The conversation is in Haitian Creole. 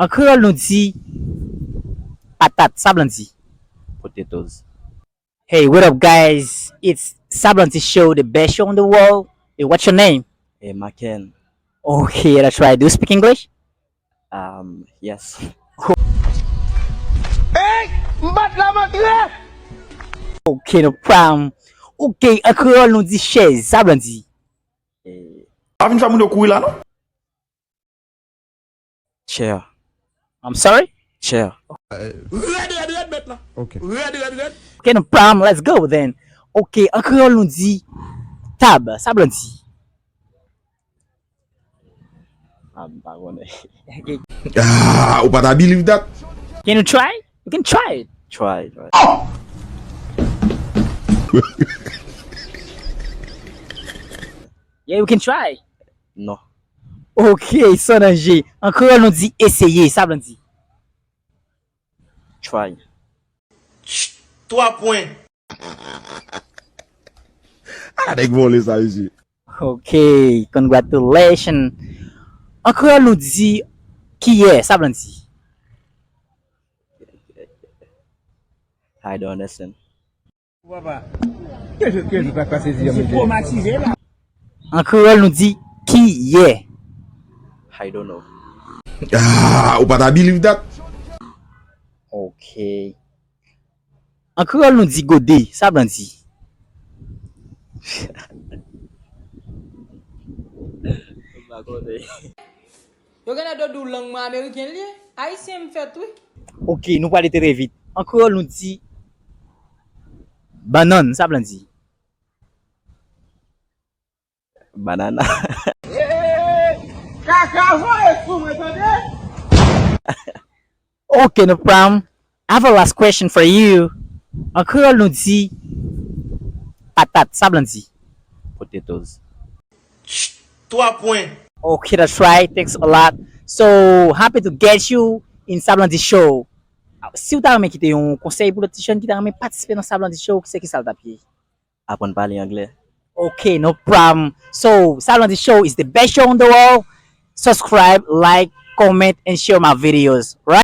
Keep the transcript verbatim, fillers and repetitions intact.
An kreyòl, nou di patat. Sa Blandy? Potatoes. Hey, what up, guys? It's Sa Blandy Show, the best show in the world. Hey, what's your name? Hey, Maken. Okay, that's right. Do you speak English? Um, yes. Hey, m bat la m antre! Okay, no problem. Okay, an kreyòl, nou di chèz. Sa Blandy? Eh, pa vin fè moun yo kouri la, non? Chair. I'm sorry? Chair. Rèd, rèd, rèd, bèt la. Ok. Rèd, rèd, rèd. Okay, no problem. Let's go then. Okay, an kreyòl, nou di tab. Sa Blandy? Ah, m pa konnen. Ah, ou pa ta believe that? Can you try? You can try it. Try, try. Yeah, you can try. Non. Okay, san danje. An kreyòl, nou di eseye. Sa Blandy? Try. Twa pwen. Ah, nèg vòlè sa, mesye. Okay, congratulations. An kreyòl, nou di kiyè. Sa Blandy? I don't understand. Papa, ke je, ke je pa, pa sezi an, mesye. An kreyòl, nou di kiyè. I don't know. Ah, ou pa ta believe that? Okay. An kreyòl, nou di gode. Sa Blandy? M pa konnen. Yo genlè do di w lang mwen ameriken l ye. Ayisyen m fèt wi. Ok, nou prale trè vit. An kreyòl, nou di bannann. Sa Blandy? Banana. Kaka voye sou mwen, tande? Ok, no problem. I have a last question for you. An kreyòl, nou di patat. Sa Blandy? Potatoes. Twa pwen. Ok, that's right. Thanks a lot. So, happy to get you in Sa Blandy Show. Si w ta renmen kite yon konsèy pou lòt ti jèn ki ta renmen patisipe nan Sa Blandy Show, se ki sa l t ap ye? Aprann pale anglè. Ok, no problem. So, Sa Blandy Show is the best show in the world. Subscribe, like, comment, and share my videos, right?